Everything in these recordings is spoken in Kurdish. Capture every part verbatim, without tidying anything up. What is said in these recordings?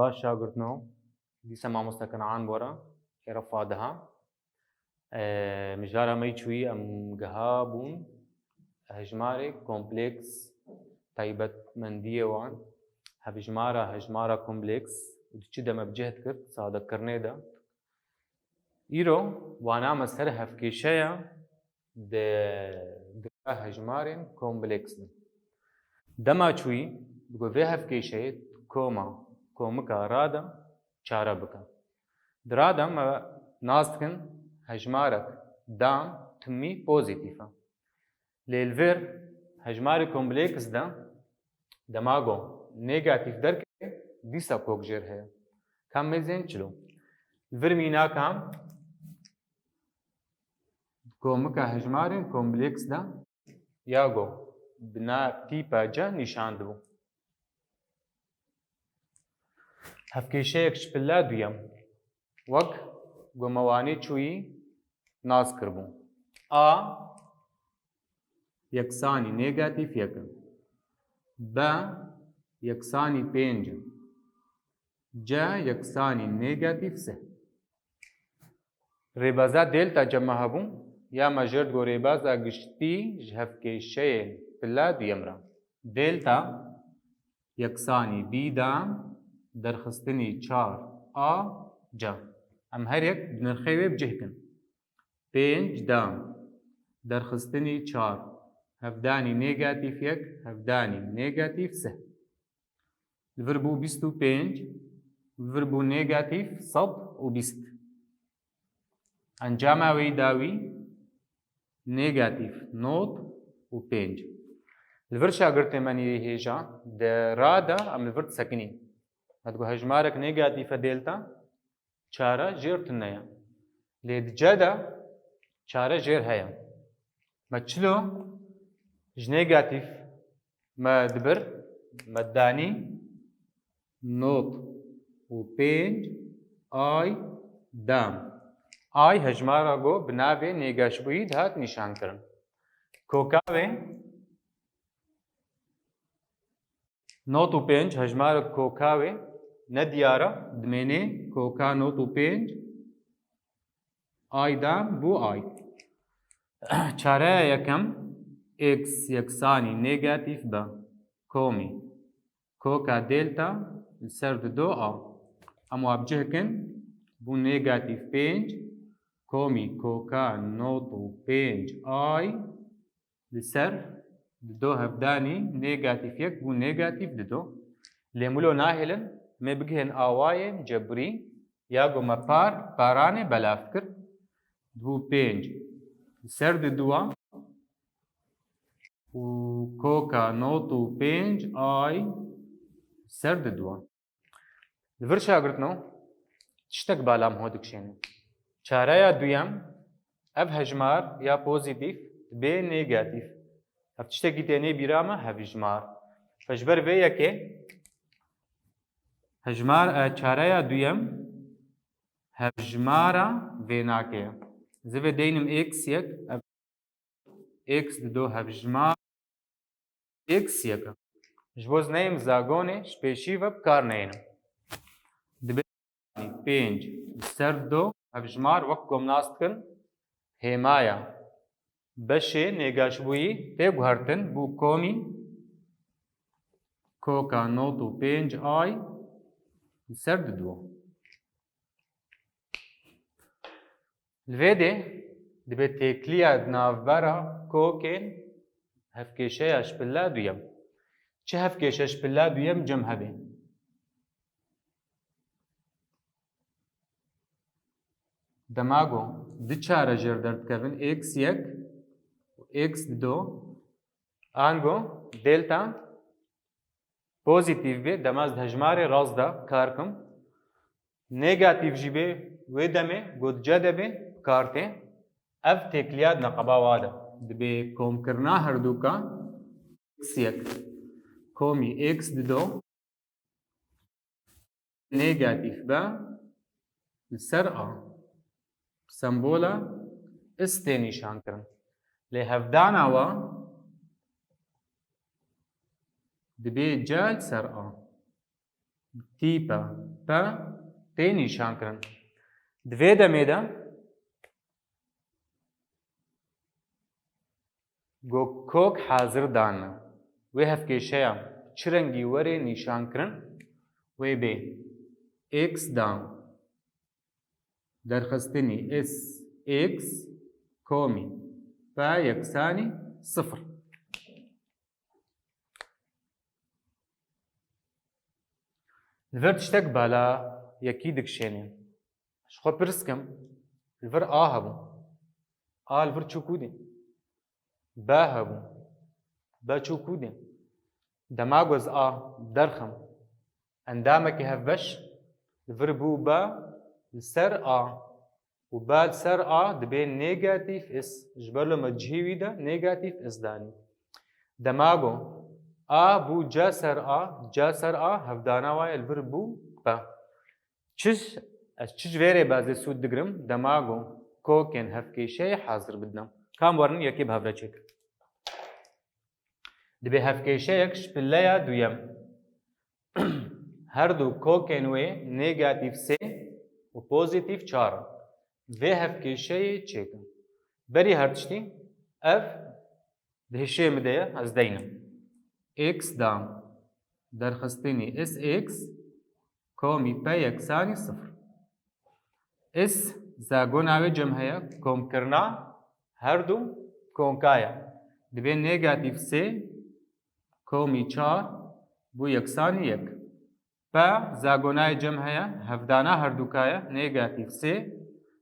Baş şagirtno, dîsa mamoste Kenan bora, êra fa deha. E, mijara me yî çûyî em geha bûn hejmarê kompleks, taybetmendiyê wan, hevjimara, hejmara kompleks û di çi de me bi cih dikir, sadekirinê de. Îro wana me ser hevkêşeya di gira hejmarên kompleks de. Dema çûyî, digo vê hevkêşeyê koma, komika rada çare bike. Di rada me nas dikin hejmarek dam timî pozîtîf e. Lê li vir hejmarê kompleks de dema go negatîf derkeve, dîsa kok jêr heye. Ka mêzên çilo. Li vir mînaka komika hejmarên kompleks de ya go bi na tîpa C nîşan dibû. Hevkêşeyek ji pilla duyem, wek ku me wanê çûyî nas kiribû. A yeksanî negatîf yek e. B yeksanî pênc e. C yeksanî negatîf sih. Rêbaza delta cem me hebû, ya me jêr digo rêbaza giştî ji hevkêşeyên pila duyem re. Delta yeksanî bî dam derxistinî çar a c. Em her yek bi nirxê wê bi cih kin. Pênc dam derxistinî çar, hevdanî negatîf yek, hevdanî negatîf sih. Li vir bû bîst û pênc, li vir bû negatîf sed û bîst. Encama wê dawî negatîf nod û pênc. Li vir şagirtê me nî hêja di ra de em li vir disekinîn. Me digo hejmarek negatîf e delta, çare jêr tune ye. Lê di ce de çare jêr heye. Me çilo ji negatîf me dibir, me danî nod û pênc ay dam. Ay hejmara go bi navê nêgaşbûyî dihat nîşankirin. Koka wê nod û pênc hejmarek koka wê nediyar e, dimênê koka nod û pênc ay dam bû ay. Çareya yekem, x yeksanî negatîf be, komî koka delta li ser dido a. Em wa bi cih kin, bû negatîf pênc, komî koka nod û pênc ay li ser dido hevdanî negatîf yek bû negatîf dido. Lê mulo nahêlin, me bigihên awayên cebrî ya ku me par, paranê belav kir. Dibû pênc li ser diduwa û koka nod û pênc ay li ser diduwa. Li vir şagirtno tiştek bala min ho dikişêne. Çareya duyem, ev hejmar ya pozîtîf dibe negatîf. Ev tiştekî tê nê bîra me, hevjimar. Fe ji ber vê yekê hejmar, e, çareya duyem hevjimara vênakê ye. Ez ê vê deynim x yek, ev x dido hevjimar x yek e. Ji bo ez neyêm zagonê ji pêşî ve bi kar neynim. Dibe pênc li ser dido hevjimar wek ku em nas dikin hêmaya beşê nêgaşbûyî tê guhertin bû komî koka nod û pênc ay li ser dido. Li vê de dibe têkiliya di navbera kokên hevkêşeya ji pilla duyem. Çi hevkêşe ji pilla duyem cem hebe? Dema ku du çare jêr derdikevin, x yek û x dido, ango delta pozîtîf be, dema ez di hejmarê rast de kar kim. Negatîf jî be, wê demê got ce de be, bi kar tê. Ev têkiliya di neqeba wa de. Dibe komkirina herduka x yek komî x dido negatîf be li ser a. Sembola is tê nîşan kirin. Lê hevdana wa dibe ce li ser a. Tîpa P tê nîşan kirin. Di vê demê de go kok hazir dan me. Wê hevkêşeya çi rengî were nîşan kirin, wê bê x dan. Derxistinî S X komî P yeksanî sifir. Li vir tiştek bala yekî dikişêne. Ji xwe pirs kim, li vir A hebû. A li vir çû kûdê? B hebû. B çû kûdê? Dema ku ez A derxim, endamekî hevbeş li vir bû B li ser A. Û B li ser A dibê negatîf S. Ji ber lo me cihê wî de negatîf S danî. Dema ku A bû C ser A, C ser A hevdana wa ye li vir bû P. Çi, ez çi ji vê rêbazê sûd digirim, dema ku kokên hevkêşeyê hazir bidinem? Kam werin yekê bi hev re çêkin. Dibê hevkêşeyek ji pileya duyem. Her du kokên wê negatîf sê û pozîtîf çar in. Vê hevkêşeyê çêkin. Berî her tiştî ev di hişê min de ye, ez deynim. X dam. Derxistinî S X komî P yeksanî sifir. S zagona wê cem heye, komkirina her du konka ye. Dibê negatîf sê komî çar bû yeksanî yek. P zagonayê cem heye, hevdana herduka ye, negatîf sê,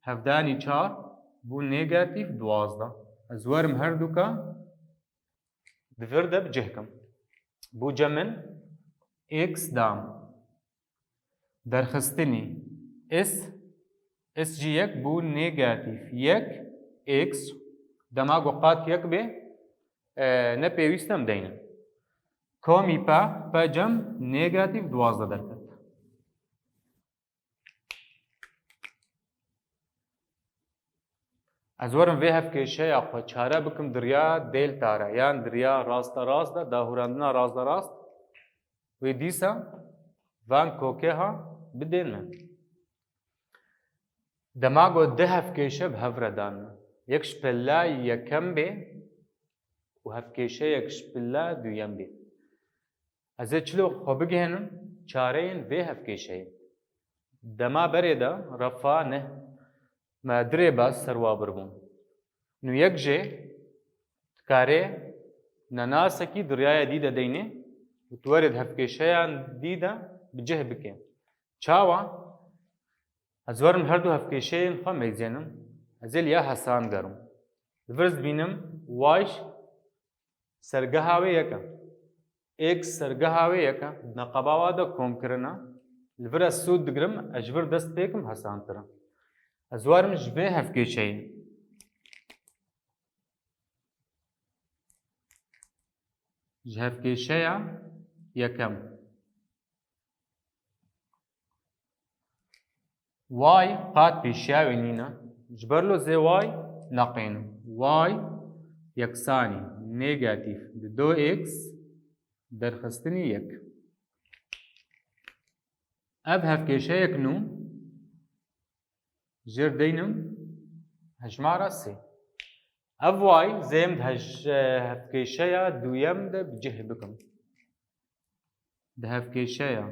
hevdanî çar bû negatîf duwazdeh. Ez werim herduka di vir de bi cih kim. Bû cem min x dam. Derxistinî S, S jî yek bû negatîf yek x. Dema ku qat yek bê, e, ne pêwîst e em deynin. Komî P, P cem negatîf duwazdeh derket. Ez werim vê hevkêşeya xwe çare bikim di riya delta re, yan di riya rasterast de, dahurandina rasterast. Wê dîsa van kokê ha bidên me. Dema ku du hevkêşe bi hev re dan me. Yek ji pela yekem bê û hevkêşeyek ji pela duyem bê. Ez ê çilo xwe bigihênim çareyên vê hevkêşeyê. Dema berê de refa ne me dirê baz ser wa birbûn. Nû yek jê dikarê nenasekî di riyaya dî de deynê û tu werê di hevkêşeyan dî de bi cih bike. Çawa? Ez werim her du hevkêşeyên xwe meyzênim. Ez ê li ya hesan gerim. Li vir ez dibînim y sergeha wê yek e. X sergeha wê yek e. Di neqeba wa de komkirin e. Li vir ez sûd digirim, ez ji vir dest pê kim hesantir e. Ez werim ji vê hevkêşeyê. Ji hevkêşeya yekem. Y qat pêşiya wê nîne. Ji ber lo zê y neqênim. Y yeksanî negatîf di do x derxistinî yek. Ev hevkêşeyek nû jêr deynim hejmara sê. Ev y zêm di hej-, hevkêşeya duyem de bi cih bikim. Di hevkêşeya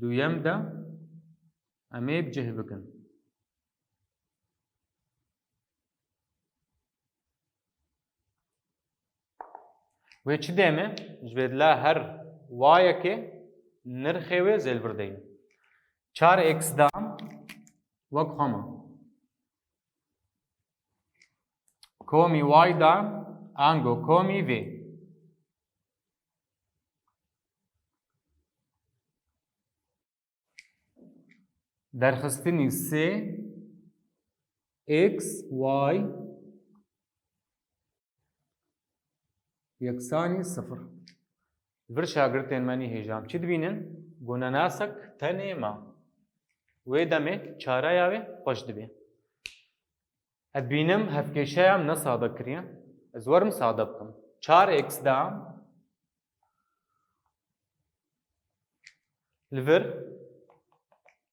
duyem de em ê bi cih bikin. Wê çi dême? Ji vê dila her y yekê nirxê wê zêlvir deyne. Çar x dam wek xwe me. Komî y dam ango komî vê. Derxistinî sê x y yeksanî sifir. Vir şagirtên me nî hêja em çi dibînin? Gunenasek tenê ma. Wê demê çareya wê xweş dibê. Ez bînim hevkêşeya min ne sade kiriye. Ez werim sade bikim. Çar x dam li vir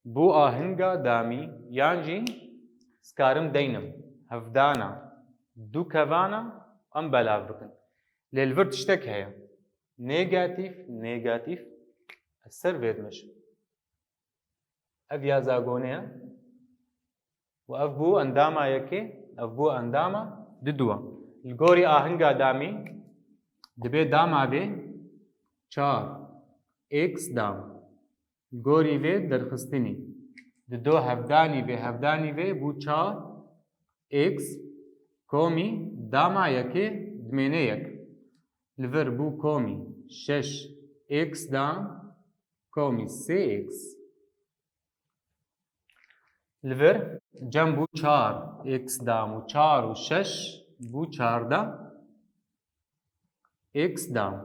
Bû ahinga damî yan jî ez karim deynim hevdana du kevana em belav bikin. Lê li vir tiştek heye. Negatîf, negatîf. Ez ser vê dimeşim. Ev ya zagone ye. Û ev bû endama yekê, ev bû endama didua. Li gorî ahinga damî dibê dama vê çar x dam. Li gorî vê derxistinî. Dido hevdanî vê hevdanî vê bû çar x, komî dama yekê dimêne yek. Li vir bû komî şeş x dam, komî sê x. Li vir cem bû çar x dam û çar û şeş bû çardeh x dam.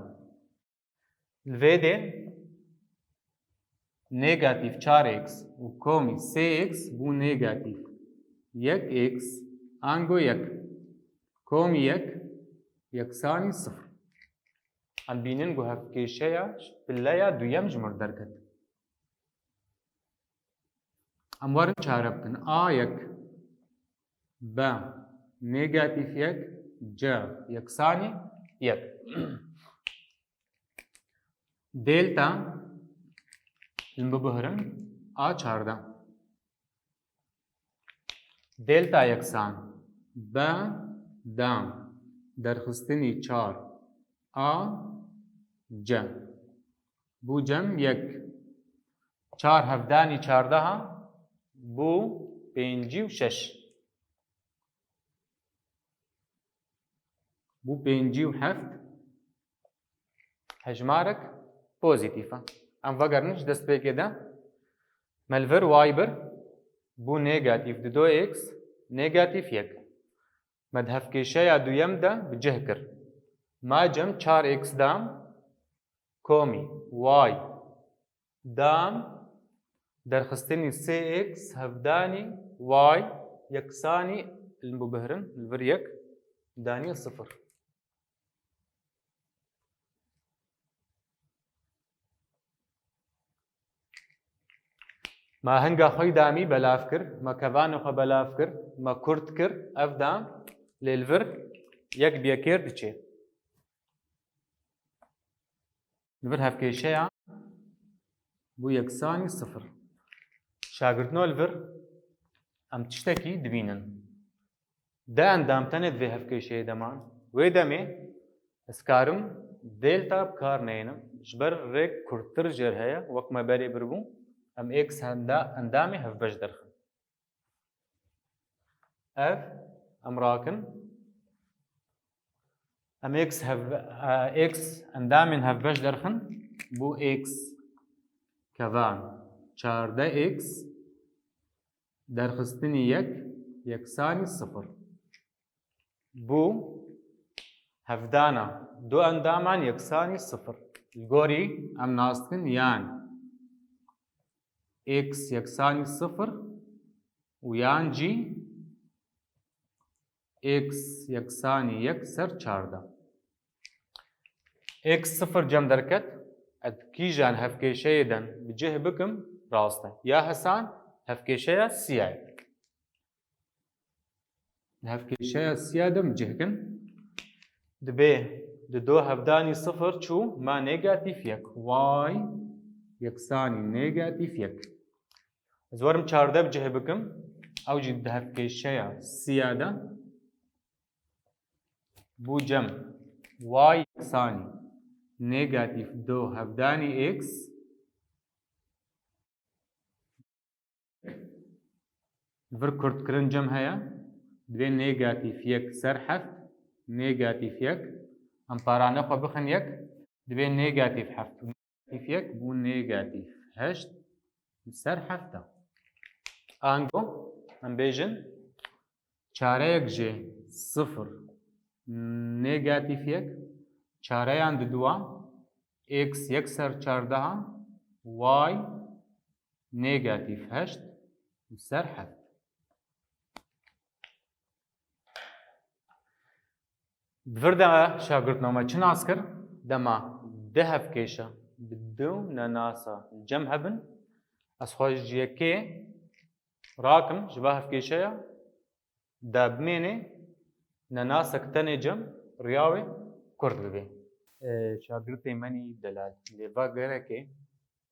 Li vê de negatîf çar x û komî sê x bû negatîf yek x ango yek. Komî yek yeksanî sifir. Em bînin ku hevkêşeya pileya duyem ji mir derket. Em werin çare bikin. A yek, B negatîf yek, C yeksanî yek. Delta, em bibihirin, A çardeh. Delta yeksan B dam derxistinî çar A C. Bû cem yek. Çar hevdanî çardeha bû pêncî û şeş. Bû pêncî û heft. Hejmarek pozîtîf e. Em vegerin ji destpêkê de. Me li vir y bir bû negatîf dido x, negatîf yek. Me di hevkêşeya duyem de bi cih kir. Ma cem çar x dam, komî y dam derxistinî sê x hevdanî y yeksanî, li bibihirin, li vir yek, danî sifir. Me hinga xwe damî belav kir, me kevanê xwe belav kir, me kurt kir, ev dam lê li vir yek bi yekêr diçe. Li vir hevkêşeya bû yeksanî sifir. Şagirtno li vir em tiştekî dibînin. Du endam tenê di vê hevkêşeyê de man. Wê demê ez karim delta bi kar neynim. Ji ber rêk kurtir jêr heye, wek me berê biribû, em x henda-, endamê hevbeş derxin. Ev em rakin. Em x hev-, e, x endamên hevbeş derxin. Bû x kevan çardeh x derxistinî yek yeksanî sifir. Bû hevdana du endaman yeksanî sifir. Li gorî em nas dikin yan x yeksanî sifir û yan jî x yeksanî yek ser çardeh. X sifir cem derket, ez kîjan hevkêşeyê den bi cih bikim, rast e. Ya hesan hevkêşeya siya ye. Di hevkêşeya siya de em cih kin. Dibê dido hevdanî sifir çû, ma negatîf yek. Y yeksanî negatîf yek. Ez werim çardeh bi cih bikim. Ew jî di hevkêşeya siya de bû cem y yeksanî negatîf du hevdanî x. Li vir kurtkirin cem heye. Divê negatîf yek ser heft, negatîf yek. Em parane xwe bixin yek. Divê negatîf heft û negatîf yek bû negatîf heşt ser heft e. Ango em bêjin çareyek jê sifir negatîf yek, çareyan diduwa x yek ser çardeha, y negatîf heşt û ser heft. Di vir de şagirtno me çi nas kir? Dema du hevkêşa bi du nenasa cem hebin, Ez xwe ji yekê rakim ji va hevkêşeya de bimêne, ne nasek tenê cem riya wê kurt bibê. E, şagirtê menî delal. Lê va gereke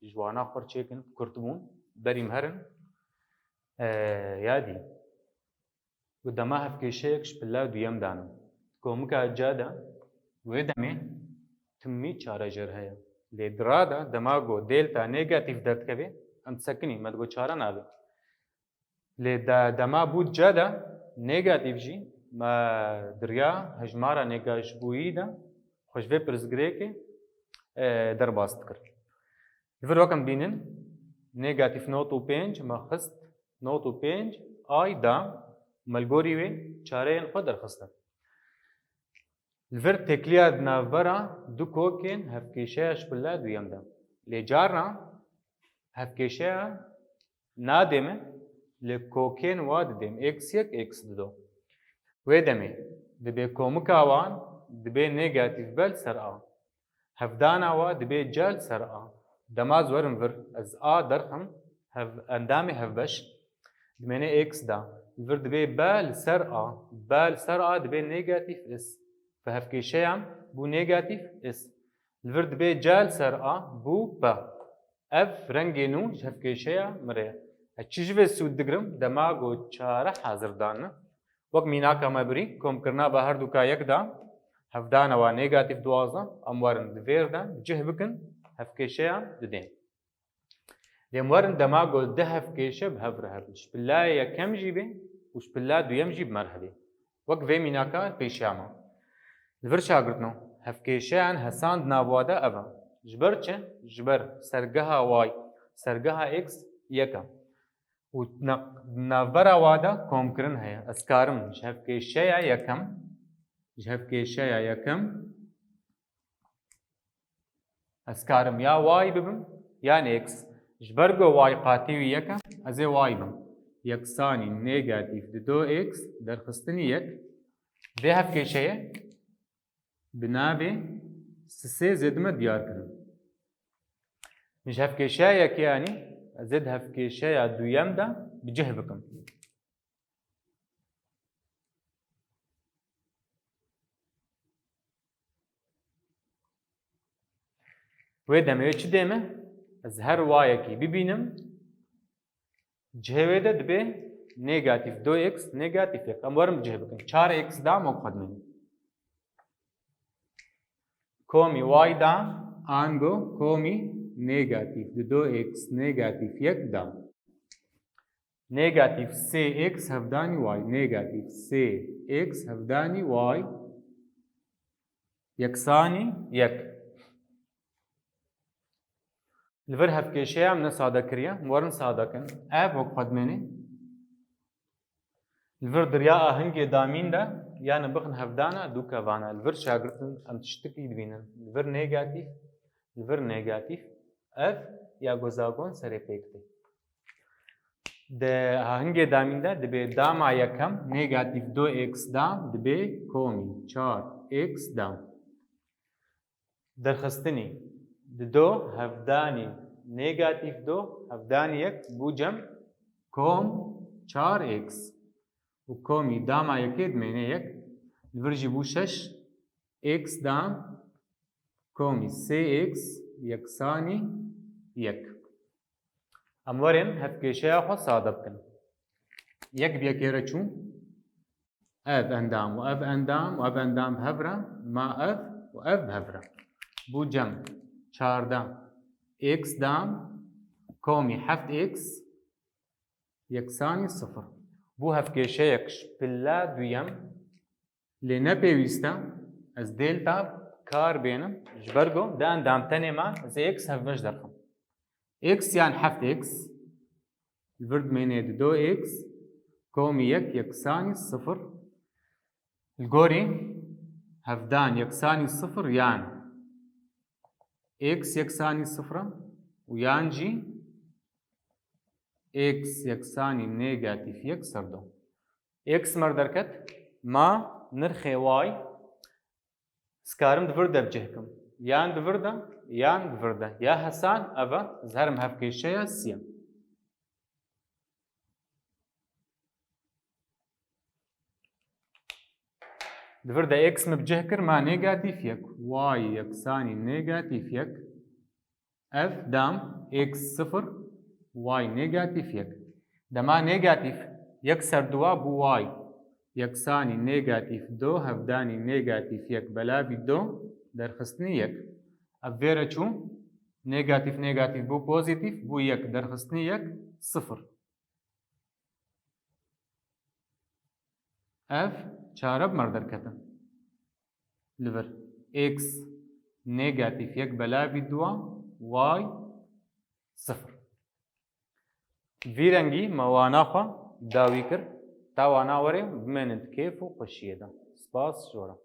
ji wana xwe çêkin, kurt bûn, berî em herin. E, ya dî. Û dema hevkêşeyek ji pilla duyem danin. Komika ca de, wê demê timî çare jêr heye. Lê dira de dema ku delta negatîf derdikeve, em disekinî, me digo çare nabe. Lê de, dema bû ca de negatîf jî, me diriya hejmara nêgaşbûyî de xwe ji vê pirsgirêkê, e, derbas dikir. Li vir wek em bînin, negatîf nod û pênc me xist nod û pênc ay da, me li gorî wê çareyên xwe derxistin. Li vir têkiliya di navbera du kokên hevkêşeya ji pilla duyem de. Lê carna hevkêşeya nadê min, li kokên wa didêm, êks yek, êks dido. Wê demê dibê komika wan dibê negatîf be li ser a. Hevdana wa dibê ca li ser a. Dema ez werim vir, ez a derxim, hev, endamê hevbeş, dimêne êks da. Li vir dibê be li ser a. Be li ser a dibê negatîf is. Ve hevkêşeya bû negatîf is. Li vir dibê ca li ser a bû pe. Ev rengê nû ji hevkêşeya min re ye. Ez çi ji vê sûd digirim? Dema ku çare hazir danine. Wek mînaka me birî, komkirina ve her du ka yek da, hevdana wa negatîf duwazdeh, em werin di vêr de bi cih bikin, hevkêşeya didên. Lê em werin dema ku du hevkêşe bi hev re hebin. Ji pilla yekem jî bê û ji pilla duyem jî bi me re hebê. Wek vê mînaka pêşiya me. Li vir şagirtno, hevkêşeyan hesan di nav wa de ev e. Ji ber çi? Ji ber sergeha y, sergeha êks yek e. Û na-, navbera wa de komkirin heye. Ez karim ji hevkêşeya yekem, ji hevkêşeya yekem, ez karim ya y bibim, yan êks. Ji ber ku y qatî wî yek e, ez ê y bim. Yeksanî negatîf dido êks derxistinî yek. Vê hevkêşeyê bi navê sisê zêdime diyar kirin. Min ji hevkêşeya yekê anî, ez ê di hevkêşeya duyem de bi cih bikim. Wê demê wê çi dê me? Ez her wayekî bibînim, cihê wê de dibe negatîf, do êks negatîf yek. Em werin bi cih bikin. Çar êks da me xwe dimînin. Komî y da, ango komî negatîf dido êks negatîf yek da. Negatîf sê êks hevdanî y, negatîf sê êks hevdanî y yeksanî yek. Li vir hevkêşeya min ne sade kiriye, em werin sade kin. Ev wek xwe dimêne. Li vir diriya ahingê damîn de, yani bixin hevdana du kevana. Li vir şagirtin em tiştikî dibînin. Li vir negatîf, li vir negatîf. Ev ya gozagon serê pêk tê. Di ahingê damîn de dibe dama yekem negatîf do êks da, dibe komî çar êks da. Derxistinî, dido hevdanî negatîf do, hevdanî yek bû cem kom çar êks. Û komî dama yekê dimêne yek, li vir jî bû şeş êks da, komî sê êks yeksanî yek. Em werin hevkêşeya xwe sade bikin. Yek bi yekê re çû. Ev endam û ev endam û ev endam bi hev re, ma ev û ev bi hev re. Bû cem çardeh êks da, komî heft êks yeksanî sifir. Bû hevkêşeyek ji pilla duyem. Lê ne pêwîst e ez delta kar bênim, ji ber ku di endam tenê me ez êks hevbeş derxim. Êks yan heft êks, li vir dimêne dido êks, komî yek yeksanî sifir. Li gorî hevdan yeksanî sifir yan êks yeksanî sifir e û yan jî êks yeksanî negatîf yek ser do. Êks mer derket, ma nirxê y, ez karim di vir de bi cih kim. Yan di vir de, yan di vir de. Ya hesan ev e, ez herim hevkêşeya siyem. Li vir de x min bi cih kir, ma negatîf yek. Y yeksanî negatîf yek. Ev dam x sifir, y negatîf yek. Dema negatîf yek ser duwa bû y. Yeksanî negatîf du, hevdanî negatîf yek belavî du, derxistinî yek. Ev vêre çû, negatîf negatîf bû pozîtîf, bû yek, derxistinî yek, sifir. Ev çare bi me re derketin. Li vir x negatîf yek belavî duwa, y sifir. Vî rengî me wana xwe dawî kir. Ta wana were bimênin di kêf û xweşiyê de. Spas ji we re.